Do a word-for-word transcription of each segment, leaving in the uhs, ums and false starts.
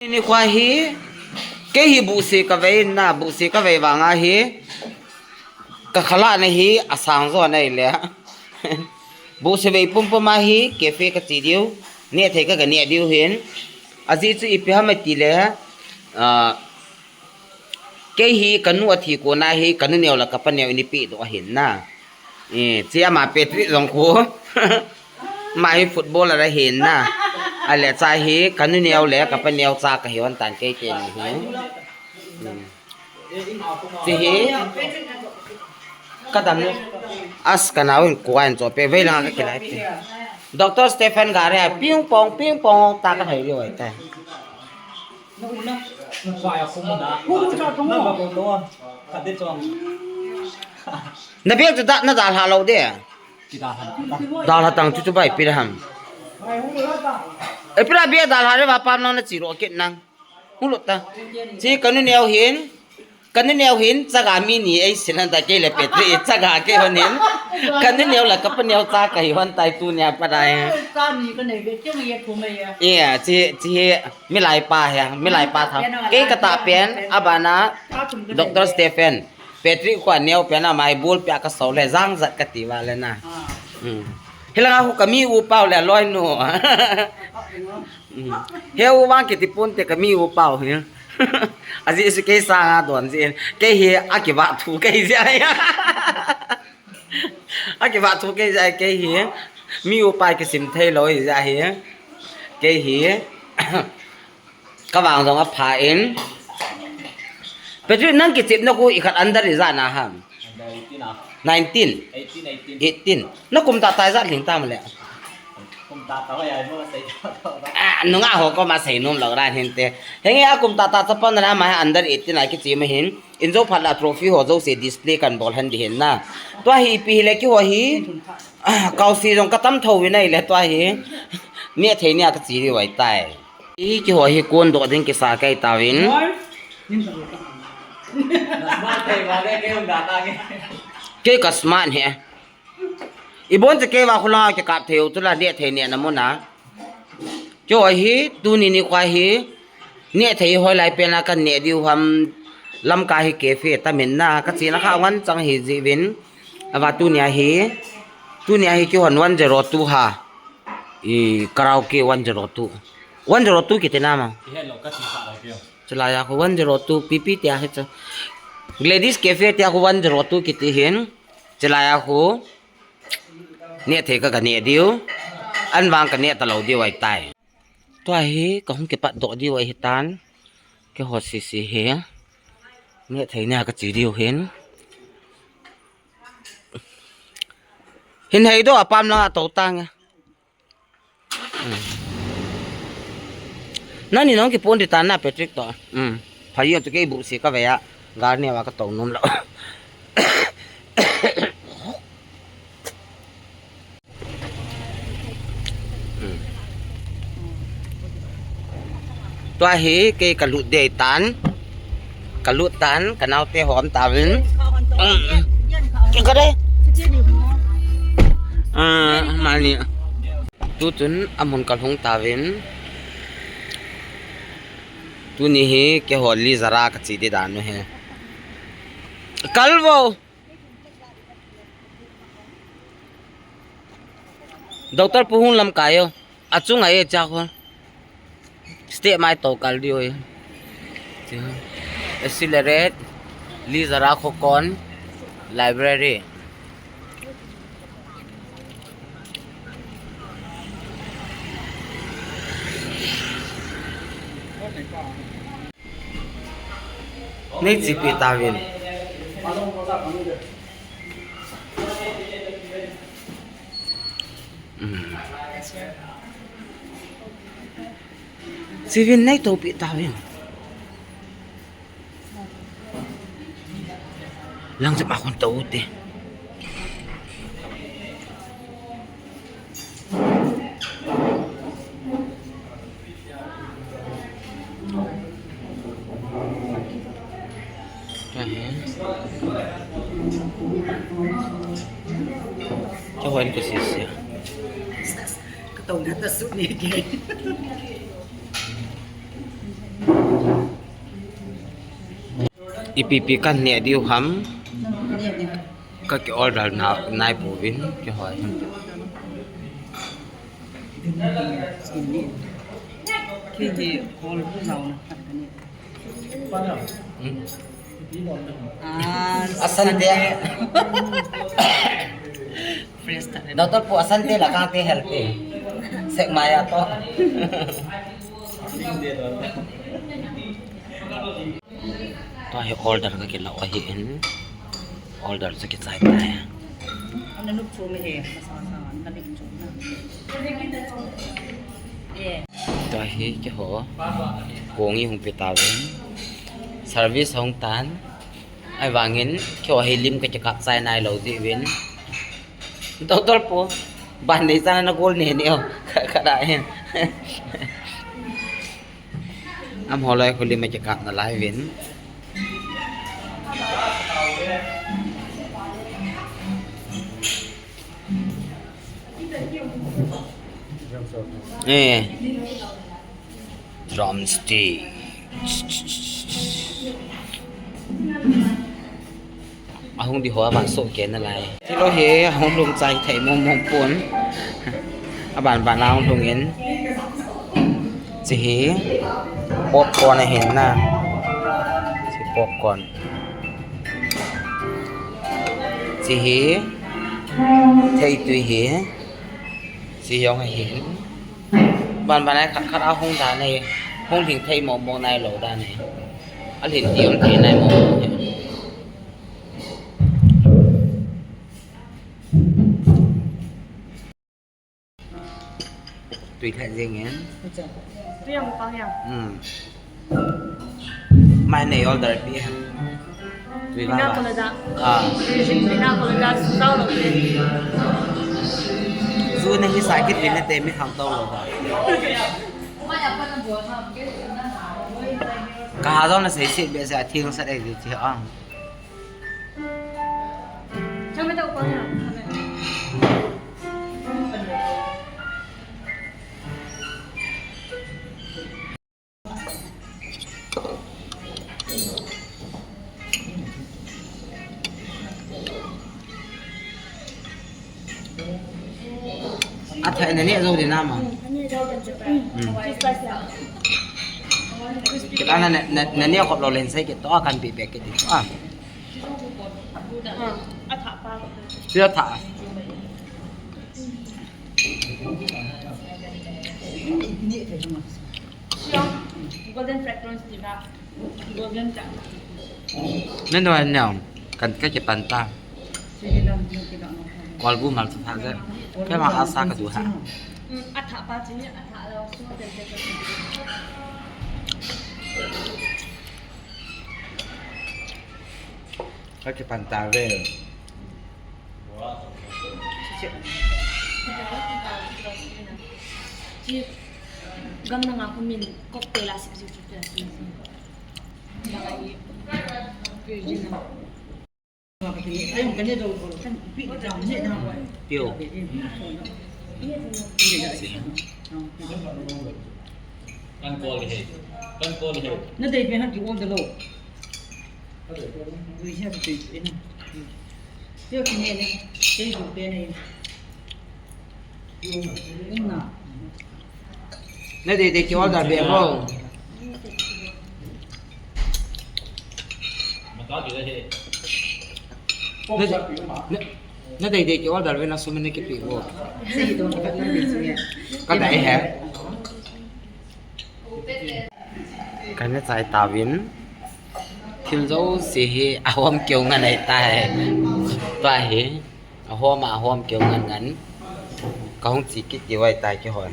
Ni khoa hi, kei hi buhse kavei na, buhse kavei vanga hi, kakhalah na hi asang jo nai le. Buhse vei pumpum a hi, cafe kache diu, nehthei kaga neh diu hin. Ajeh chu ipi ham ati le, ah, kei hi kanu athi kona hi, kanu neo le kapa neo ini pehdoh ahin na. Eh, chia ama Patrick jong khu. Ama hi footballer ahin na. Ahile cha hi, kanu neo le kapa neo cha kahi hon tan kei kei ni hi. Hmm. Chi hi. Kadam ni. As kanao in kuan cho pe vei langa kakilai pe. Doctor Stephen Gare, ping pong, ping pong, ta kathei diu ahitai. Na bag chu da, na dalha lou de. Dalha tang chu chu bai pi ham. E pi la bag dalha le va pam nang na chi ro kit nang. Hung lut ta. Chi kanu neo hin. Kanu neo hin, chaga mi ni ei sin han ta kei le Petri, chaga kei hon hin. Kanu neo le kapa neo cha kahi hon tai tunia pa dai. Cha ni kanei ve, chong ye thum ye. Iya, chi, chi hi, milai pa hi, milai pa tha. Kei katah pen, abana, Doctor Stephen. Patrick khoa neo pen a mai bul pia kasou le jang jat kati va le na. Ah. Hmm. Hilanga khu kami u pau le loi nu. Hmm. He u vang kiti pon te kami u pau hi. Ajeh chu kei sanga don jin. Kei hi akiva thu kei jia. Akiva thu kei jia kei hi. Mi u pa kisim thei lou jia hi. Kei hi. Kavang jong apha in. Patrick nang kichepna khu ikhat under ijat na ham? Under eighteen a. Nineteen? Eighteen, eighteen. Eighteen. Na kum tah tah ijat lhing tam le? Kum tah tah hoi ai mo sei tah tah. Ah, nunga ho koma sei nom lou ran hin te. Henge a kum tah tah chapang na ma under eighteen a kichep ma hin. In jo phat la trophy ho jouse display kan bol han di hin na. Tua hi ipi hile keiho hi. Ah, kaosi jong katam tho vin ahile tua hi. Nehthei nia kache diu ahitai. Keiho hi kon doh ding kisa kei tauvin. Kei ka smart hi. Ibon che kei va khula kikap thei u tula nehthei nehna muna. Keiho hi, tuni nikho hi, nehthei hoilai pena kaneh diu ham, Lamka hi cafe tamin na, kachena kha ngan chang hi jeh uvin. Ava tunia hi, tunia hi keihon one zero two ha. I karaoke one zero two. One zero two kiti nama. Hello, ka ti sa la keo. Chulai a khu one zero two P P tia hi chu. Ladies Cafe tia khu one zero two kiti hin. Chulai a khu. Nehthei ka, kaneh diu. An vang kaneh talou diu ahitai. Tua hi kahung kipat doh diu ahitan. Keiho sisi hi. Nehthei nia kache diu hin. Hin heidoh a pam langa tou tange. Hmm. Nani nong kipon di tan na Patrick to. Hmm. Phaji tu kei buhse kavei a. Gar neo a katou nom lou. Hmm. Tua hi kei kalut dei tan. Kalut tan, kanaote hom tauvin. Hmm. Kei kadei. Ah, mani. Tuchun amun kalhung tauvin. Tuni hi keiho Lizara kache di dan u hi. Kalvo. Doctor Pu hung lamkai o. Achunga e cha khu. Step mai tou kal diu e. Accelerate. Lizara khu kon. Library. Nei chepi tauvin. Hmm. Chevin nei toupi tauvin. Lang jep a khun tou te. Ka hoi ko sisi. Ka tou na ta su ni ke. Ipi ipi kaneh diu ham. Kaki order na nai pouvin kihoi. Kei hi hall pu jaona khat kani. Hmm. Ah, Asante. Fresh ta. Doctor pu Asante la kang te healthy. Sek maya to. Tua hi order ka kila ahi in. Order chu kichai tai. Ana nuk chu mi he, masa masa, ana nuk chu na. Eh. Tua hi keiho. Kongi hung pe tauvin. Service hung tan. Ahivangin keiho hi lim ka kikap chai nailou jeh uvin. Doctor pu, ban nei chana na gol ne ne o. Ka, ka da hin. Amaho loi khu lim a kikap nalai uvin. Eh. Drumstick. Ahung di ho aban soh kei nalai. Thilo hi ahung lhung chai thei mong mong pon. Aban ban ahung lhung in. Hiche hi popcorn ahin na. Hiche popcorn. Hiche hi theitui hi. Hiche jong ahin. Ban ban a khat khat ahung dan ahi. Hung lhing thei mong mong nailou dan ahi. Alhin ti um thei nai mong mong ahi. Tui thei jeng in. Tui jong pang jong. Hmm. Mai nei order pi. Tui pina vang. Colada. Ah. Pina colada, sao lo te. Ju na hi sakit pi na te mi kham tong lou ba. Ka ha jong na sei sei be sa thing sa dei ti ang. Athah in aneh jou ding nama. Hmm. Kit ana na, na, naneh khop lou len sei kit to, akan pi pe kit to. Ah. Athah pa. Sila thah. Golden fragrance tina. Golden cha. Nanu nanu. Kan ka kipan ta. Kol bu mal sa tha je. Kei ma asa ka du ha. Hmm, athah pa chini, athah lo so te te. Ka kipan ta ve. Chi, gamlanga khu min cocktail a sik sik chu te. Pio. Kan call he. Kan call he. Na dei pe ha ki on the low. Dui ha ki pe na. Pio ki ne ne. Dei du pe ne. Na dei dei ki order be mo. Na dei, na, na dei dei ki order ve na sum na kipe mo. Ka dei he. Kana chai tauvin. Thil jouse hi ahom keu ngan ahitai. Tua hi. Ahom a, ahom keu ngan ngan. Ka hung chi kit diu ahitai keiho hi.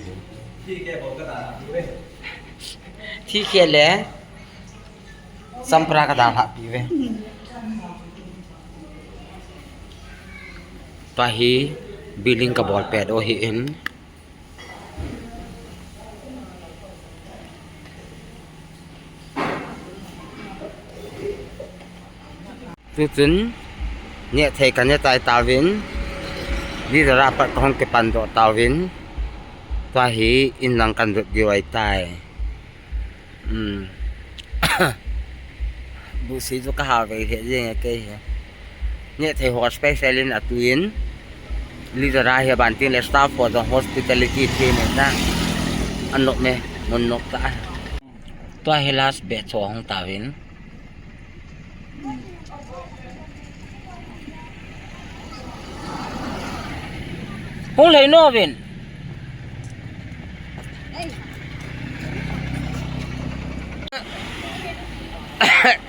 Thi khe le. Champra ka dalhah pi ve. Tua hi billing ka bol pet u ahi in. Tuchun, neh thei ka neh chai tauvin, Viral a pat ka hung kipan doh tauvin, tua hi in lang kan lut diu ahitai. Hmm. Busi chu ka hal ve he jeng e kei hi. Neh thei ho special in atuin. Lizara hi aban tin le staff ho jong hospitality team in na. Anop me, mun nop ta. Tua hi last batch ho hung tauvin. Hung lei nom uvin.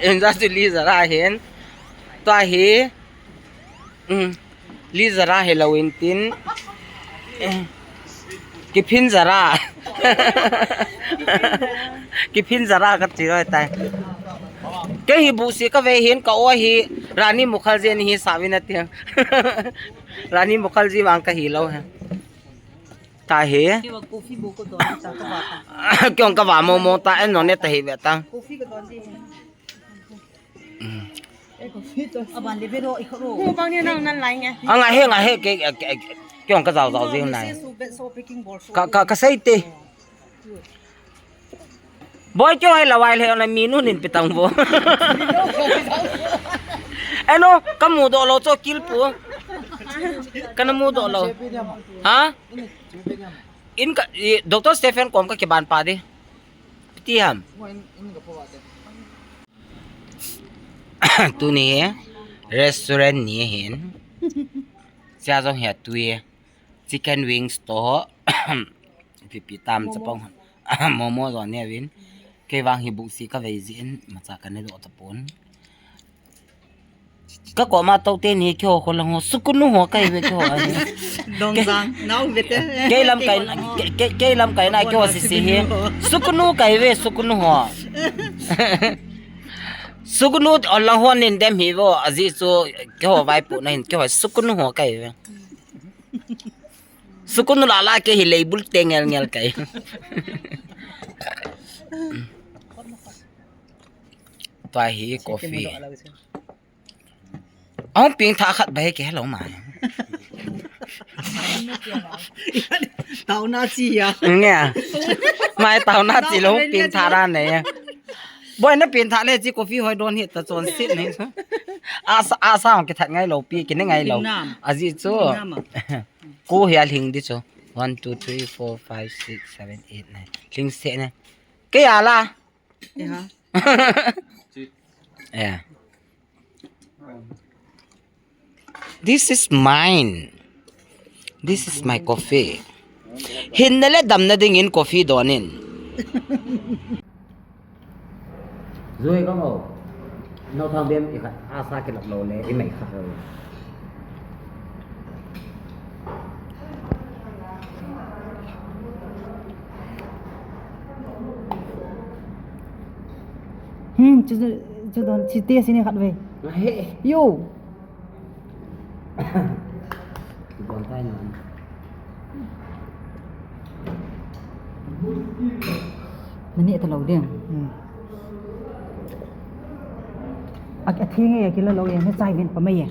Inja chu Lizara hin. Tua hi. Um, Lizara hilou in tin. Eh, Kiphin Zara. Kiphin Zara kati lou tai. Kei hi busi ka ve hin ka o hi Rani Mukherjee ni hi sa vin ati. Rani Mukherjee vang ka hilou he. Ta hi. Kei va coffee bu ko don ta ka va ta. Kei ong ka va mo mo ta en no ne ta hi ve ta. Coffee ka don di. Aban le bero i khoro. Hu bang ni nang nan lai nge. Anga he, anga he, ke, ke, ke, ke ong ka jao jao jing nai. Ka, ka, ka sei te. Boi kyo hai lawai le na mi nu nin pitang bo. Eno, ka mu do lo cho kil pu. Ka na mu do lo. Ha? In ka, i, Doctor Stephen kom ka kiban pa di. Piti ham. Tuni hi restaurant ni hin. Sia jong hi tui chicken wings to. Pipi tam chapang. Momo jong ni vin. Kei vang hi busi ka vei jin macha ka ne do tapon. Ka koma to te ni kyo ko lang ho sukunu ho kai ve kyo. Dong jang nau ve te. Kei lam kai na, kei, kei, kei lam kai na kyo si si hi. Sukunu kai ve sukunu ho. Sukunu o lang ho nin dem hi vo aji chu kyo vai pu na hin kyo sukunu ho kai ve. Sukunu la la ke hi lei bul te ngel ngel kai. Tua hi coffee. Ahung ping tha khat bai ke hello mai. Tau na chi ya. Nge. Mai tau na chi lo ping tha ra ne. Boi na ping tha le chi coffee hoi don hi ta chon sit ne. Asa asa hong ke that ngai lo pi ke ne ngai lo. Aji chu. Ko hi a hling di chu. One, two, three, four, five, six, seven, eight, nine. Hling se ne. Ke ya la. Yeah. This is mine. This is my coffee. Hinna le damna dingin coffee donin. Zui ka mo. No thang bem i khat asa kilap lo le i mai khat lo. Hmm, chu chu chu don chi te sini khat ve. He. Yo. Don tai non. Mani ta lo ding. Hmm. A, a thing e kila lo ye, ne chai vin pa mai ye.